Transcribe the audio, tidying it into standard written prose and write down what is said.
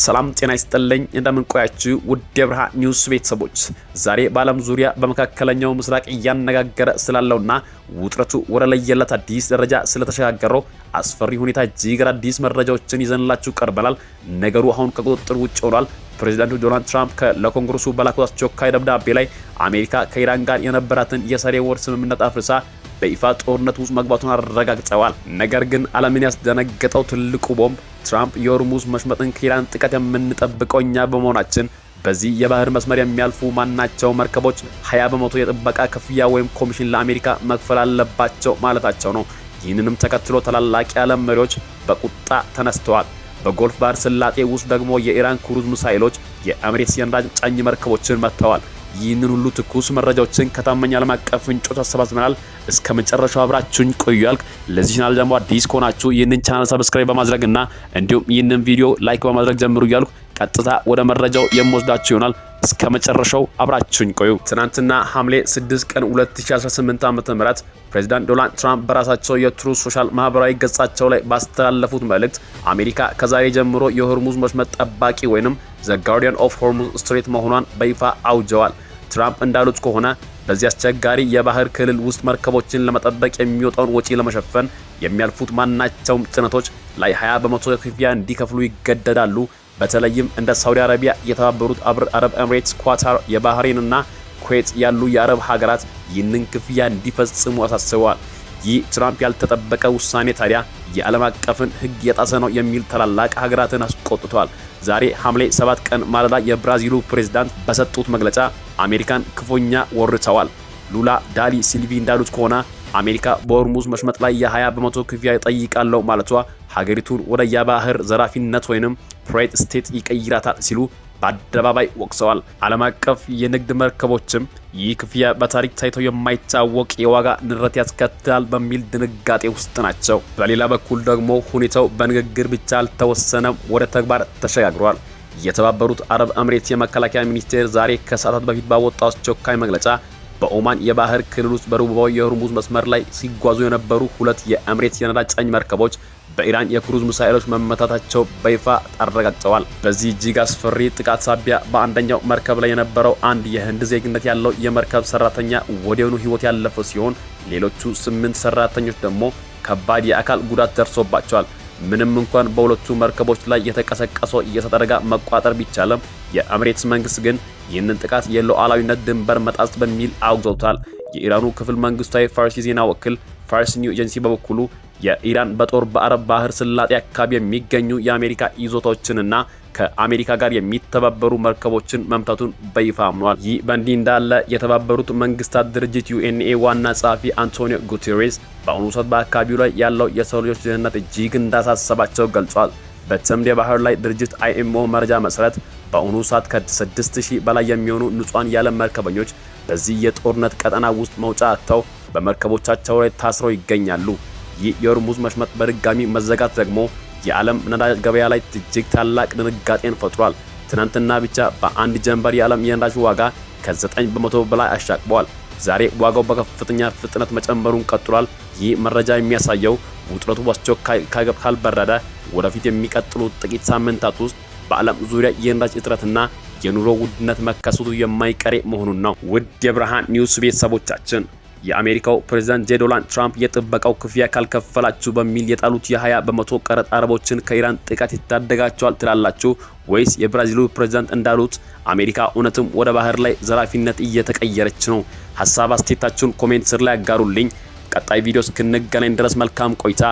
ሰላም ጤና ይስጥልኝ፣ እንደምን ቆያችሁ ውድ የብርሃን ኒውስ ቤተሰቦች። ዛሬ በዓለም ዙሪያ በመካከለኛው ምስራቅ እያነጋገረ ስላለውና ውጥረቱ ወደ ለየለት አዲስ ደረጃ ስለተሸጋገረው አስፈሪ ሁኔታ እጅግ አዳዲስ መረጃዎችን ይዘንላችሁ ቀርበናል። ነገሩ አሁን ከቁጥጥር ውጭ ሆኗል። ፕሬዚዳንቱ ዶናልድ ትራምፕ ለኮንግረሱ በላኩት አስቸኳይ ደብዳቤ ላይ አሜሪካ ከኢራን ጋር የነበራትን የሰኔ ወር ስምምነት አፍርሳ በይፋ ጦርነት ውስጥ መግባቱን አረጋግጠዋል። ነገር ግን ዓለምን ያስደነገጠው ትልቁ ቦምብ ትራምፕ የሆርሙዝ መሽመጥን ከኢራን ጥቃት የምንጠብቀው እኛ በመሆናችን በዚህ የባህር መስመር የሚያልፉ ማናቸው መርከቦች 20% የጥበቃ ክፍያ ወይም ኮሚሽን ለአሜሪካ መክፈል አለባቸው ማለታቸው ነው። ይህንንም ተከትሎ ታላላቅ የዓለም መሪዎች በቁጣ ተነስተዋል። በጎልፍ ባህር ሰላጤ ውስጥ ደግሞ የኢራን ክሩዝ ሚሳኤሎች የኤምሬትስ የነዳጅ ጫኝ መርከቦችን መትተዋል። ይህንን ሁሉ ትኩስ መረጃዎችን ከታማኝ ዓለም አቀፍ ምንጮች አሰባስበናል። እስከ መጨረሻው አብራችሁኝ ቆዩ። ያልክ ለዚህ ቻናል ደግሞ አዲስ ከሆናችሁ ይህንን ቻናል subscribe በማድረግና እንዲሁም ይህንን ቪዲዮ like በማድረግ ጀምሩ እያልኩ ቀጥታ ወደ መረጃው የምወስዳችሁ ይሆናል። እስከ መጨረሻው አብራችሁኝ ቆዩ። ትናንትና ሐምሌ 6 ቀን 2018 ዓ.ም ፕሬዚዳንት ዶናልድ ትራምፕ በራሳቸው የትሩዝ ሶሻል ማህበራዊ ገጻቸው ላይ ባስተላለፉት መልእክት አሜሪካ ከዛሬ ጀምሮ የሆርሙዝ ወሽመጥ ጠባቂ ወይንም the Guardian of Hormuz Strait መሆኗን በይፋ አውጀዋል። ትራምፕ እንዳሉት ከሆነ በዚህ አስቸጋሪ የባህር ክልል ውስጥ መርከቦችን ለመጠበቅ የሚወጣውን ወጪ ለመሸፈን የሚያልፉት ማናቸውም ጭነቶች ላይ 20% ክፍያ እንዲከፍሉ ይገደዳሉ። በተለይም እንደ ሳውዲ አረቢያ፣ የተባበሩት አረብ ኤምሬትስ፣ ኳታር፣ የባህሬን እና ኩዌት ያሉ የአረብ ሀገራት ይህንን ክፍያ እንዲፈጽሙ አሳስበዋል። ይህ ትራምፕ ያልተጠበቀ ውሳኔ ታዲያ የዓለም አቀፍን ሕግ የጣሰ ነው የሚል ታላላቅ ሀገራትን አስቆጥቷል። ዛሬ ሐምሌ 7 ቀን ማለዳ የብራዚሉ ፕሬዝዳንት በሰጡት መግለጫ አሜሪካን ክፉኛ ወርተዋል። ሉላ ዳሊ ሲልቪ እንዳሉት ከሆነ አሜሪካ በሆርሙዝ መሽመጥ ላይ የ20% ክፍያ እጠይቃለሁ ማለቷ ሀገሪቱን ወደ የባህር ዘራፊነት ወይንም pirate state ይቀይራታል ሲሉ በአደባባይ ወቅሰዋል። ዓለም አቀፍ የንግድ መርከቦችም ይህ ክፍያ በታሪክ ታይቶ የማይታወቅ የዋጋ ንረት ያስከትላል በሚል ድንጋጤ ውስጥ ናቸው። በሌላ በኩል ደግሞ ሁኔታው በንግግር ብቻ አልተወሰነም፣ ወደ ተግባር ተሸጋግሯል። የተባበሩት አረብ ኤምሬትስ የመከላከያ ሚኒስቴር ዛሬ ከሰዓታት በፊት ባወጣው አስቸኳይ መግለጫ በኦማን የባህር ክልል ውስጥ በደቡባዊ የሆርሙዝ መስመር ላይ ሲጓዙ የነበሩ ሁለት የኤምሬትስ የነዳጅ ጫኝ መርከቦች በኢራን የክሩዝ ሚሳኤሎች መመታታቸው በይፋ አረጋግጠዋል። በዚህ እጅግ አስፈሪ ጥቃት ሳቢያ በአንደኛው መርከብ ላይ የነበረው አንድ የህንድ ዜግነት ያለው የመርከብ ሰራተኛ ወዲያውኑ ሕይወት ያለፈ ሲሆን ሌሎቹ 8 ሰራተኞች ደግሞ ከባድ የአካል ጉዳት ደርሶባቸዋል። ምንም እንኳን በሁለቱ መርከቦች ላይ የተቀሰቀሰው የእሳት አደጋ መቋጠር ቢቻልም የኤምሬትስ መንግስት ግን ይህንን ጥቃት የሉዓላዊነት ድንበር መጣስ በሚል አውግዘውታል። የኢራኑ ክፍል መንግስታዊ ፋርሲ ዜና ወኪል ፋርስ ኒው ኤጀንሲ በበኩሉ የኢራን በጦር በአረብ ባህር ሰላጤ አካባቢ የሚገኙ የአሜሪካ ይዞታዎችንና ከአሜሪካ ጋር የሚተባበሩ መርከቦችን መምታቱን በይፋ አምኗል። ይህ በእንዲህ እንዳለ የተባበሩት መንግስታት ድርጅት ዩኤንኤ ዋና ጸሐፊ አንቶኒዮ ጉቴሬስ በአሁኑ ሰዓት በአካባቢው ላይ ያለው የሰው ልጆች ደህንነት እጅግ እንዳሳሰባቸው ገልጿል። በተምድ የባህር ላይ ድርጅት አይኤምኦ መረጃ መሰረት በአሁኑ ሰዓት ከ6000 በላይ የሚሆኑ ንጹሃን የዓለም መርከበኞች በዚህ የጦርነት ቀጠና ውስጥ መውጫ አጥተው በመርከቦቻቸው ላይ ታስረው ይገኛሉ። ይህ የሆርሙዝ መሽመጥ በድጋሚ መዘጋት ደግሞ የዓለም ነዳጅ ገበያ ላይ እጅግ ታላቅ ድንጋጤን ፈጥሯል። ትናንትና ብቻ በአንድ ጀንበር የዓለም የነዳጅ ዋጋ ከ9% በላይ አሻቅቧል። ዛሬ ዋጋው በከፍተኛ ፍጥነት መጨመሩን ቀጥሏል። ይህ መረጃ የሚያሳየው ውጥረቱ በአስቸኳይ ካልበረደ ወደፊት የሚቀጥሉ ጥቂት ሳምንታት ውስጥ በዓለም ዙሪያ የነዳጅ እጥረትና የኑሮ ውድነት መከሰቱ የማይቀሬ መሆኑን ነው። ውድ የብርሃን ኒውስ ቤተሰቦቻችን፣ የአሜሪካው ፕሬዝዳንት ጄ ዶናልድ ትራምፕ የጥበቃው ክፍያ ካልከፈላችሁ በሚል የጣሉት የ20% ቀረጥ አረቦችን ከኢራን ጥቃት ይታደጋቸዋል ትላላችሁ ወይስ የብራዚሉ ፕሬዝዳንት እንዳሉት አሜሪካ እውነትም ወደ ባህር ላይ ዘራፊነት እየተቀየረች ነው? ሀሳብ አስተያየታችሁን comment ስር ላይ ያጋሩልኝ። ቀጣይ ቪዲዮ እስክንገናኝ ድረስ መልካም ቆይታ።